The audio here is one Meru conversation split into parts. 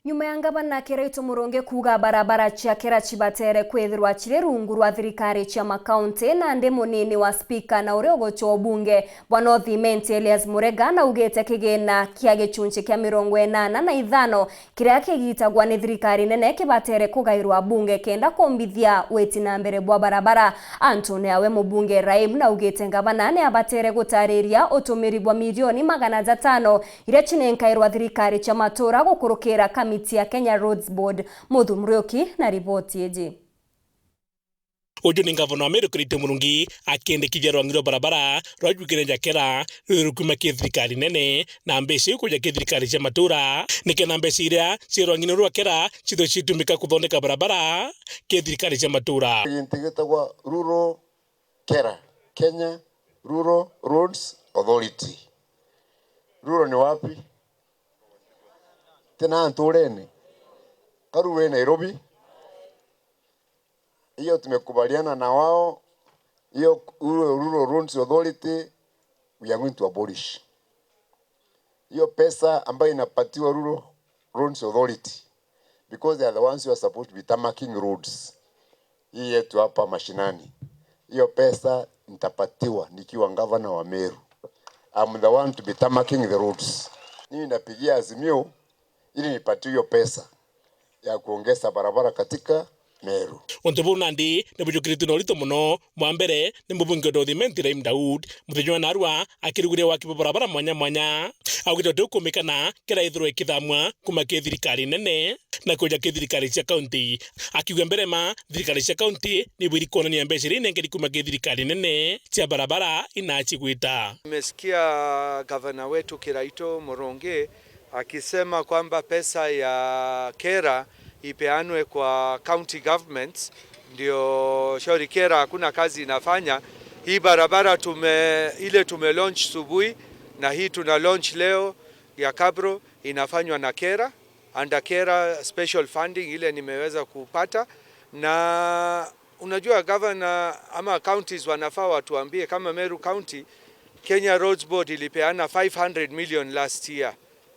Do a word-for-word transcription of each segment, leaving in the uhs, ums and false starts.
Nyuma ya ngavana Kiraitu Murungi kuuga barabara cia Kera cibatere kwithirwa ciri rungu rwa thirikari cia makaunti, nandi munini wa spika na uria ugucwa ubunge bwa North Imenti Elias Murega naugite kigina kia gicunci kia mirongo inana na ithano kiria kigitagwa ni thirikari nene kibatere kugairwa bunge kenda kumbithia witi na mbere bwa barabara. Antune awe mubunge Raim naugite ngavana ni abatere gutariria utumiri bwa milioni magana jatano iria cinenkairwa thirikari cia matura gukurukira kamiti ya Kenya Roads Board. Muthu Muriuki na riboti iji. Uju ni ngavana wa Meru Kiraitu Murungi akiendekithia rwangi rwa barabara rwa Jukene Jakera ruri rukuma ki thirikari nene na mbeca iu kuja ki thirikari cia matura, nikenda mbeca iria ci rwangine rwa Kera cithwe citumika kuthondeka barabara ki thirikari cia matura. Gintu gitagwa rural Kera, Kenya Rural Roads Authority. Rural ni wapi? Ti na nturene? Ka rural i Nairobi? Hiyo tumekubaliana na wao, hiyo Rural, Rural Roads Authority, we are going to abolish. Hiyo pesa ambayo inapatiwa Rural Roads Authority, because they are the ones who are supposed to be tarmaking roads. Hii yetu hapa mashinani. Hiyo pesa nitapatiwa nikiwa gavana wa Meru. I'm the one to be tarmaking the roads. Mimi napigia Azimio ili nipatiwe hiyo pesa ya kuongeza barabara katika Meru. Untu buu nandi ni bujukiritue na urito mono. Bwa mbere ni mubunge wa North Imenti Raim Daud, muthenya wa narua akiruguria waki bwa barabara mwanya mwanya. Augite uti ukumikana Kera ithirwe ikithamwa kuma ki thirikari nene na kuja ki thirikari cia kaunti. Akiuga mbere ma thirikari cia kaunti ni bwiri kuonania mbeca iria inengeri kuma ki thirikari nene cia barabara inacigwita. Nimesikia gavana wetu Kiraitu Murungi akisema kwamba pesa ya Kera ipeanwe kwa county governments, ndio shauri Kera hakuna kazi inafanya. Hii barabara tume-, ile tume launch subuhi na hii tuna launch leo ya Kabro inafanywa na Kera, under Kera special funding ile nimeweza kupata. Na unajua governor ama counties wanafaa watuambie, kama Meru County, Kenya Roads Board ilipeana five hundred million last year,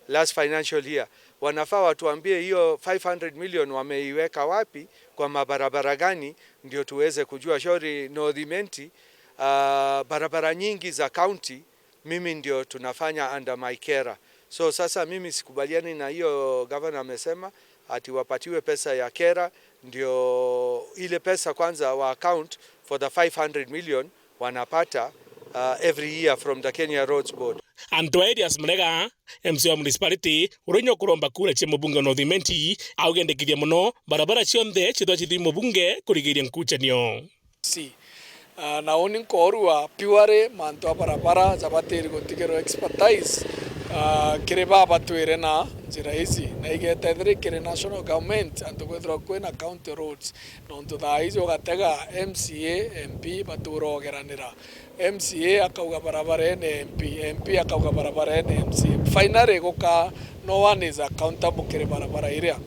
last financial year. Wanafaa watuambie hiyo five hundred million wameiweka wapi, kwa mabarabara gani, ndio tuweze kujua. Shauri North Imenti, ah, barabara nyingi za county, mimi ndio tunafanya under my Kera. So sasa mimi sikubaliani na hiyo governor amesema ati wapatiwe pesa ya Kera, ndio ile pesa kwanza wa account for the five hundred million wanapata, uh, every year from the Kenya Roads Board. Antu a Elias Murega, M C A wa municipality, uria unya ukuromba kura cia mubunge wa North Imenti, augendekithia mono barabara cionthe cithwa cithii mubunge kurigiria nkucanio. Si. Ah, na uni nkoorua purely mantu a barabara jabatiri gutigirwa expertise, ah, kiri babatwire na njira iji, na igetethiri kiri national government antu kwithirwa kwina county roads, nontu thaa iji ugatega M C A, M P batura ogeranira. M C A akauga barabara ene M P, M P akauga barabara ene M C A. Finally guka no one is accountable kiri barabara iria.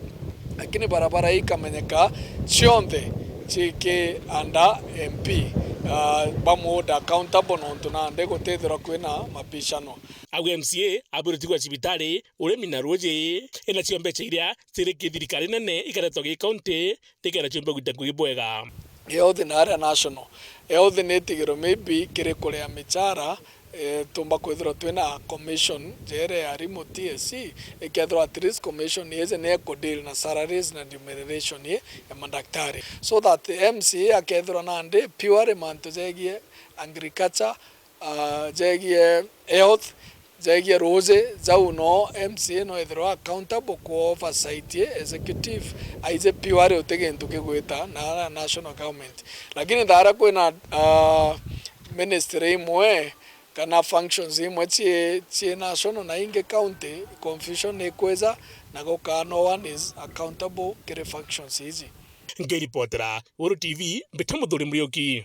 Lakini barabara ii ikamenyeka cionthe ciiki under M P, ah, bamuhold accountable nontu nandi gutithirwa kwina mabishano. Au M C A abwirwe tigwa cibitari, urimi na ruuji, inacio mbeca iria ciri ki thirikari nene ikaretwa gi county, nikenda ciumbe gwita ngugi bwega. Health na aria national. Health ni itigirwe maybe kiri kuria michara, eh, tumba kwithirwa twina commission jere ya arimu T S C, ikethirwa at least commission iji ni eku deal na salaries na remuneration ya madaktari. So that M C A akethirwa nandi purely mantu jegie agriculture, ah, jegie health, jegie ruuji, jau no M C A no ethirwa accountable ku oversight ye executive, aije purely uti gintu kigwita na, na national government. Lakini thaara kwina, ah, ministry imwe kana functions imwe cii, cii national na ingi county, confusion ikwija na gukaa no one is accountable kiri functions iji. Nkiripotera Uru T V, mbita Muthuri Muriuki.